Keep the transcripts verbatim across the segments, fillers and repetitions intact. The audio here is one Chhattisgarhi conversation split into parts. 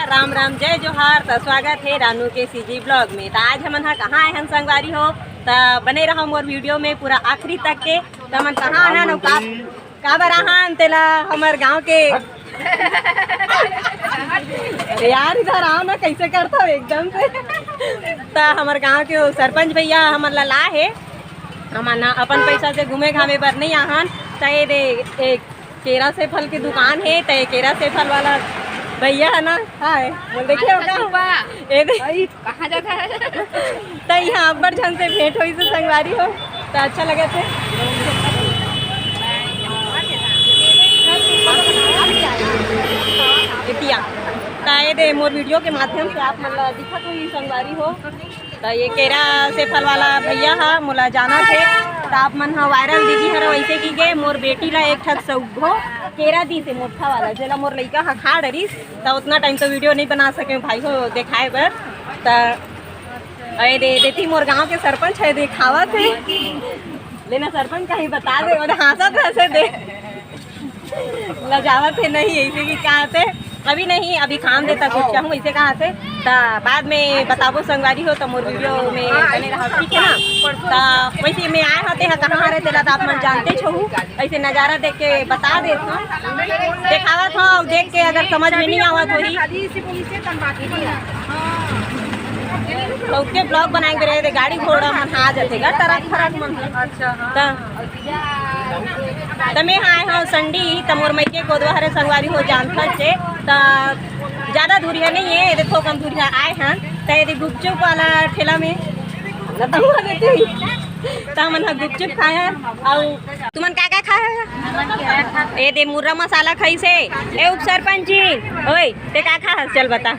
राम राम, जय जोहार। त स्वागत हे रानू के सीजी ब्लॉग में। त आज हमन ह कहाँ आए हन संगवारी हो, त बने रहो मोर वीडियो में पूरा आखिरी तक के। त हमन कहाँ आए हन अउ का, काबर आहन तेला हमर गांव के यार इधर आओ ना, कैसे करता हो एकदम से। त हमर गांव के वो सरपंच भैया हमन ला ला हे, हमन ह अपन पैसा से घूमे घामे बर नहीं आहन। त ये दे एक केरा सेफल के दुकान हे, त ये केरा सेफल वाला भैया है ना, हाय बोल, देखे हो का? ये दे कहाँ जाता है? त यहाँ अब्बड़ झन से भेंट होइस संगवारी हो, त अच्छा लगथे। एतिया त ये दे मोर वीडियो के माध्यम से आप मन ला दिखत होही संगवारी हो। त ये केरा सेफल वाला भैया ह मोला जानत हे, त आप मन ह वायरल दीदी हर वैसे की गे मोर बेटी ला एक ठक सौगो केरा दीस हे मोठा वाला, जेला मोर लइका ह खा डरिस, त उतना टाइम तो वीडियो नहीं बना सके भाई हो देखाए बर। त ए दे देती मोर गांव के सरपंच है, देखावत हे लेना सरपंच कहीं बता दे, ओदे हाँसत हंसे दे। लजावत हे नहीं, ऐसे की कहा थे, अभी नहीं, अभी खान देता कुछ चाहूँ, ऐसे कहा थे। त बाद में बताबो संगवारी हो, त मोर वीडियो में बने रहा, ठीक है ना? त वैसे मैं आए होते हैं कहाँ हरे तेला, त आप मन जानते छहू, ऐसे नजारा देख के बता देत हूँ, देखावत हूँ, देख के अगर समझ में नहीं आवत होही त ओके ब्लॉग बनाए के रहे, गाड़ी घोड़ा मन आ जाते गा, ट्रक फरक मन। अच्छा, हाँ। त त मैं आए हव संडी, त मोर मइके कोदवा हरे संगवारी हो जानथस जे, त ज्यादा दूरिहा नहीं है, ये दे थोकन दूरिहा आए हन, त ये दे गुपचुप वाला ठेला में लता हुआ देती हुई। त हमन ह गुपचुप खाए हन, अउ तुमन का का खाए हव? ये दे मुर्रा मसाला खाइस हे, ए उप सरपंच जी, ओए, ते का खाए हस? चल बता।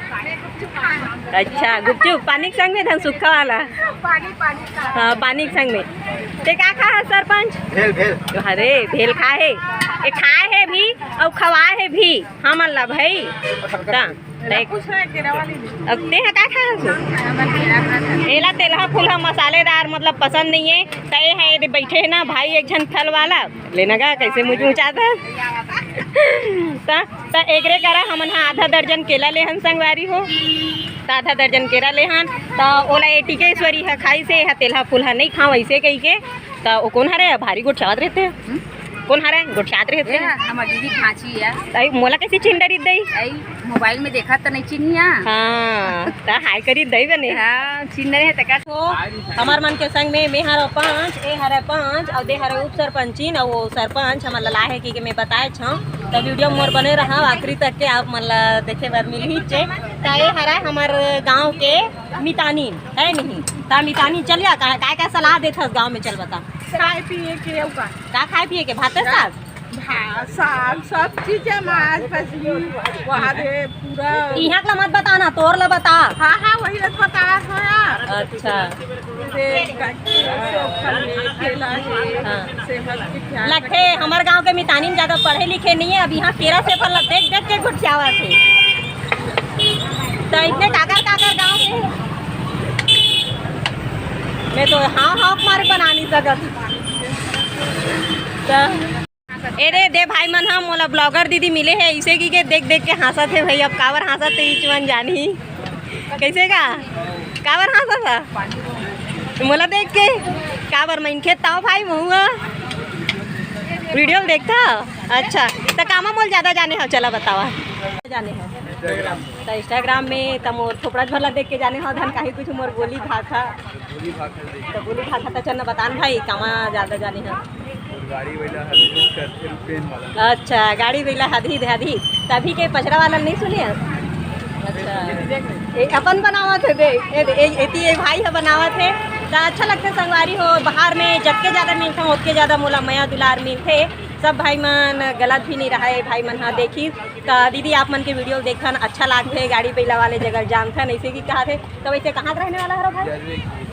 अच्छा, गुपचुप पानी के संग में धन सुक्खा वाला? पानी, पानी का। हाँ, पानी के संग में। ते का खाए हस सरपंच? भेल, भेल। अरे, भेल खाए हे। ए खाए हे भी अउ खवाए हे भी। हमन ला भाई। त, त पूछ रहे केरा वाली ने। अब ते ह का खाए हस? हमन केरा खाए हन। एला तेलहा फुलहा मसालेदार मतलब पसंद नहीं है। त ए ह ये दे बैठे हे ना भाई एक झन फल वाला। लेना गा, कैसे मुचमुचात हे। त, त एकरे करा हमन ह आधा दर्जन केला लेहन संगवारी हो। त आधा दर्जन केरा लेहन, त ओला ए टिकेश्वरी ह खाइस हे, ए ह तेलहा फुलहा नहीं खाव ऐसे कहिके। त ओ कोन हरे? भारी गोठियावत रहिथे। हम्म? कोन हरे? गोठियात रहिथे। ए, हमर दीदी भांची है। अई, मोला कैसे चिन्ह डरिस दई? अई, मोबाइल में देखा त नहीं चिन्हिया। हाँ, त हाय करिस दई बने। हाँ, चिन्ह रहे त का? तो हमर मन के संग में मैं हर पंच, ए हर पंच, अउ दे हर उप सरपंचिन, अउ वो सरपंच हमन ला लाहे कि, कि मैं बताए छौं। त वीडियो मोर बने रहा आखिरी तक के, आप मन ला देखे बर मिलही चे। त ए हर हमर गांव के मितानी है नहीं, त मितानी चल या, का, का, का सलाह देथस गांव में, चल बता। खाए पिए के अउ का? का खाए पिए के? भात साग? भात, साग, सब चीज है, मांस, मछली, वहाँ दे पूरा। इहाँ ला मत बता ना, तोर ला बता। हाँ, हाँ, वही ला बता रहा हूँ यार। अच्छा। जैसे गाजर, सेब, फल, केला है, हाँ। सेहत के ख्याल लगथे, रखे। हमर गांव के मितानी में ज्यादा पढ़े लिखे नहीं है, अब इहाँ केरा सेफल ला देख देख के गोठियावत हे। त इतने काकर काकर गांव के, मैं तो हाँ हाँ मारे बना नहीं सकत। त ए रे दे भाई मन ह मोला ब्लॉगर दीदी मिले हे, इसे की के देख देख के हाँसत हे भाई। अब काबर हाँसत हे इच मन जानही। कैसे का? काबर हाँसत हे मोला देख के? काबर मनखे ताव भाई महुआ वीडियो ल देखता? अच्छा, त कामा मोल ज्यादा जाने हो, चला बतावा। जाने हो त इंस्टाग्राम में त मोर थोपड़ा झोला देख के जाने हो धन, काहे कुछ मोर बोली भाखा। बोली भाखा देख। त बोली भाखा त चल न बतान भाई, कामा ज्यादा जाने हो। गाड़ी वाला हर कुछ करथे, रुपेन वाला। अच्छा, गाड़ी वाला हदही दे हदही। तभी के पचरा वाला नहीं सुने हस? अच्छा। ए, अपन बनावत हे दे। ए, ए, एती ए भाई ह बनावत हे। त अच्छा लगथे संगवारी हो, बाहर में जतके ज्यादा मिलथन, ओतके ज्यादा मोला मया दुलार मिलथे। सब भाई मन गलत भी नहीं रहा है, भाई मन ह देखी। त दीदी आप मन के वीडियो देखन अच्छा लागथे, गाड़ी बैला वाले जगह जानथन, ऐसे की कहा थे। त वैसे कहाँ के रहने वाला हरो भाई? जरवे की।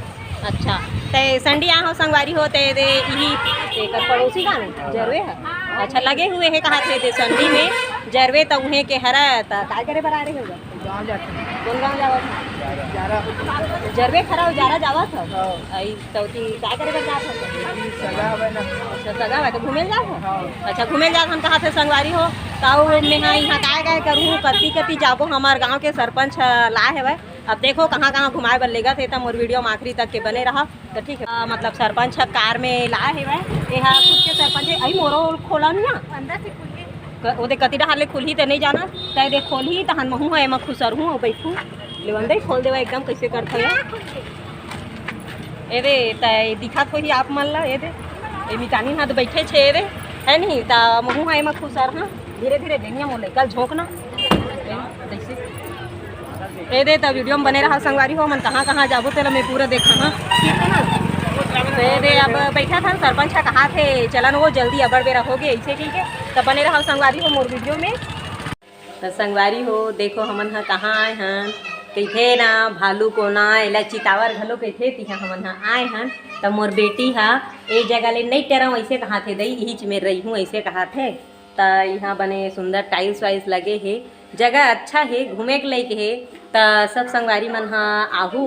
अच्छा, ते संडी आहो संगवारी हो, ते दे इही एकर पड़ोसी गाँव जरवे है। अच्छा, लगे हुए हे कहाथे दे संडी में, जरवे त उहें के हरा, त काय करे बर आ रहे हो? गाँव जाते हैं। कोन गाँव जावत हो? जारा। जरवे खरा हो, जारा जावत हो? हाँ। अई, त ओती काय करे बर जात हो? सगा हवे ना। अच्छा, सगा हवे, त घूमे जात हो? हाँ। अच्छा, घूमे जात हन कहाथे संगवारी हो। त अउ में हाँ, इहाँ काय काय करूँ, कति कति जाबो, हमार गाँव के सरपंच ह लाए हवय। अब देखो कहाँ कहाँ घुमाए बर लेगत हे, त मोर वीडियो में आखिरी तक के बने रहा। त ठीक है, आ, मतलब सरपंच ह कार में लाए हवय, एहा खुद के सरपंच हे। अई मोरो खोला मिया। अंदर से खुलही। क-, ओदे कति डहार ले खुलही ते नइ जानत, तै दे खोलही, तहन महूँ ह एमा खुसरहूँ अउ बइठहूँ। लेवन दे, खोल देवा एकदम, कइसे करथव ये। ए दे, तै दिखत होही आप मन ला, ए दे। ए मितानी हा तो बइठे छे, ए दे, है नहीं? त महूँ ह एमा खुसरहूँ, धीरे धीरे देनिया मोर लइका ल झोंकना। ए दे, त वीडियो में बने रहा संगवारी हो, हमन कहाँ कहाँ जाबो तेला मैं पूरा देखाहूँ, ठीक है ना? त ए दे, अब बइठा था सरपंच ह कहाथे, चलन वो जल्दी अब्बड़ बेरा होगे, अइसे कहिके, त बने रहा संगवारी हो मोर वीडियो में। त संगवारी हो, देखो हमन ह कहाँ आए हन, कहिथे ना भालू कोना, एला चितावर घलो कहिथे, तिहा हमन ह आए हन। त मोर बेटी ह ए जगह ले नइ टरंव, अइसे कहाथे दई, इहीच में रहिहूँ, अइसे कहाथे। त इहाँ बने सुंदर tiles वाइल्स लगे हे, जगह अच्छा हे, घूमे के लायक हे। त सब संगवारी मन ह आहू,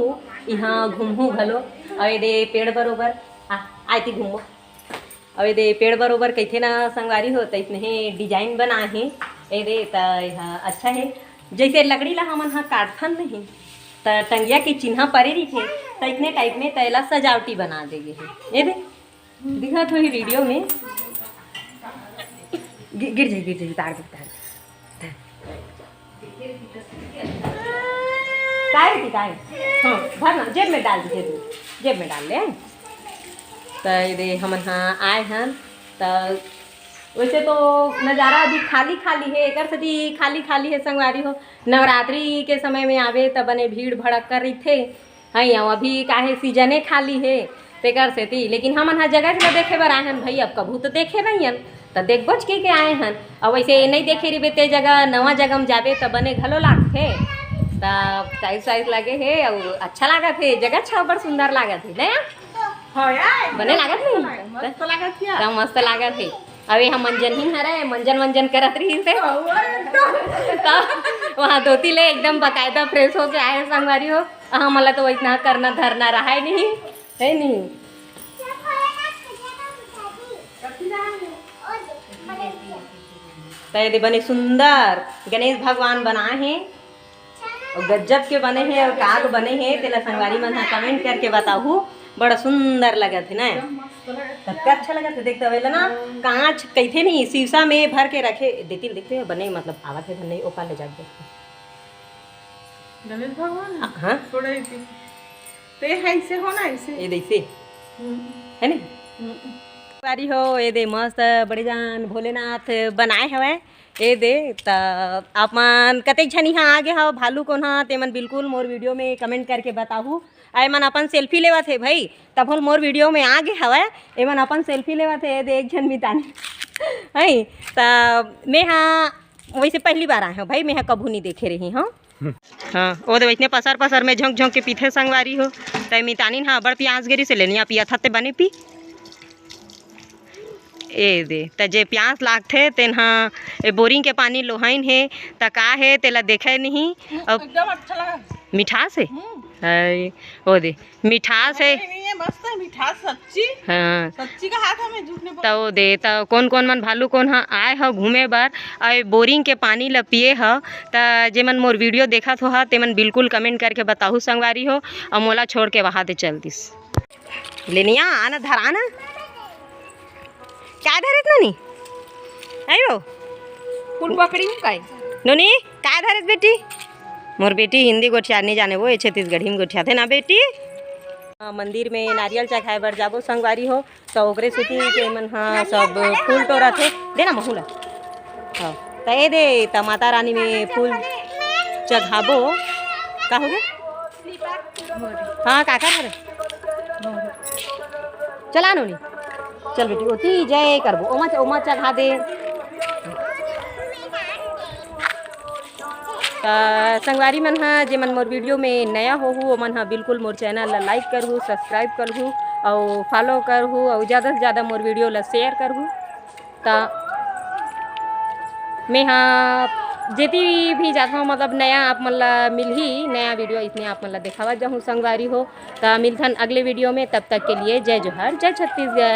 इहाँ घूमहू घलो। अउ ए दे पेड़ बरोबर, आ, आय ती घूमो। अउ ए दे पेड़ बरोबर कहिथे ना संगवारी हो, त इसने हे design बना हे। ए दे त एहा अच्छा हे, जइसे लकड़ी ला हमन ह काटथन नहीं, त टंगिया के चिन्हा परे रहिथे, त इतने type में त एला सजावटी बना दे गे हे। ए दे। दिखत होही वीडियो में। गि-, गिर जाही, गिर जाही, उतार दे, उतार दे। काय रे, काय? हाँ, धर ना, जेब में डाल दे, जेब में, जेब में डाल ले। त ए दे हमन ह आए हन, त वैसे तो नजारा अभी खाली खाली हे, एकर सेती खाली खाली हे संगवारी हो। नवरात्रि के समय में आबे त बने भीड़ भड़क्का रहिथे, हई, अउ अभी काहे सीजने खाली हे, तेकर सेती। लेकिन हमन ह जगह ल देखे बर आए हन भई, अब कभू तो देखे नई हन, त देखबोच कहिके आए हन। अउ वैसे नई देखे रहिबे ते जगह, नवा जगह म जाबे त बने घलो लागथे। त टाइल्स वाइल्स लगे हे अउ अच्छा लागत हे, जगह अच्छा बड़ सुंदर लागत हे, नया? हाँ यार, बने लागत हे? मस्त लागत हे। त मस्त लागत हे। अबे हम मंजन ही हरे, मंजन मंजन करत रहिस हे। हाँ, वो एकदम। त वहाँ धोती ले एकदम बकायदा फ्रेश होके आए संगवारी हो। हाँ, मला तो वैसना करना धरना रहाय नहीं, है नहीं? त ये दे बने सुंदर गणेश भगवान बनाए हे। अउ गजब के बने हे अउ का के बने हे, तेला संगवारी मन ह comment करके बताहू। बड़ा सुंदर लगत हे ना, एकदम मस्त लगत हे। कतका अच्छा लगत हे। देख त वेला ना, कांच कहिथे नहीं, शीशा में भर के रखे देती, देखते बने, मतलब आवत हे धन नहीं, ओका ले जाके देखते। गणेश भगवान? हाँ। थोड़ा ही पीछे। ते ऐसे हो ना, ऐसे। ये देखते। हम्म। है नहीं? हम्म। संगवारी हो, ये दे मस्त बड़े जान भोलेनाथ बनाए हवय। ए दे, त आप मन कतेक झन इहाँ आगे हव भालू कोन हा, तेमन बिल्कुल मोर वीडियो में comment करके बताहू। आ एमन अपन selfie लेवत हे भई, तभो ले मोर वीडियो में आगे हवय। एमन अपन selfie लेवत हे, ए दे एक झन मितानी। हई, त मैं हा वैसे पहली बार आए हव भई, मैं हा कभू नहीं देखे रही हव। हाँ, ओ दे वैसने पसर पसर में झोंक झोंक के पीथे संगवारी हो। त मितानी हा बड़ प्यास गिरी से लेनिया पिया था ते बने पी। ए दे, त जे प्यास लागथे, तेन ह ए बोरिंग के पानी लोहाइन हे, त का हे, तेला देखय नहीं। अउ एकदम अच्छा लगा। मिठास हे? हम्म। हाय, ओ दे, मिठास हे। नहीं, नहीं, ये मस्त है, मिठास सच्ची। हाँ। सच्ची का हाथ हमें झूठ नहीं त बोला। ओ दे, त कोन कोन मन भालू कोन ह आए ह घूमे बर, अउ ए बोरिंग के पानी ल पिए ह, त जेमन मोर वीडियो देखत हो ह, तेमन बिल्कुल comment करके बताहू संगवारी हो, अउ मोला छोड़ के वहाँ दे चल दिस। लेनिया, आना धर, आना। काय धरेस नोनी? आयो। फूल पकड़ी हूँ काय? नोनी, काय धरेस बेटी? मोर बेटी हिंदी गोठिया नहीं जाने, वो ये छत्तीसगढ़ी में गोठियाथे ना बेटी। हाँ, मंदिर में नारियल चघाए बर जाबो संगवारी हो, त ओकरे सेती के मन ह सब फूल टोरत हे। दे ना महू ला। हाँ, त ए दे, त माता रानी में फूल चघाबो। का होगे? हाँ, काकर हरे? चला नोनी, चल बेटी, ओती जय करबो, ओमा, ओमा चढ़ा दे। त संगवारी मन ह, जे मन मोर वीडियो में नया होहू, ओमन ह बिल्कुल मोर चैनल ला like करहू, subscribe करहू, अउ follow करहू, अउ ज्यादा से ज्यादा मोर वीडियो ला share करहू। त मैं हाँ जेती भी जात हूँ, मतलब नया आप मन ला मिलही, नया वीडियो इसने आप मन ला देखावत जाहूँ संगवारी हो। त मिलथन अगले वीडियो में, तब तक के लिए जय जोहार, जय छत्तीसगढ़।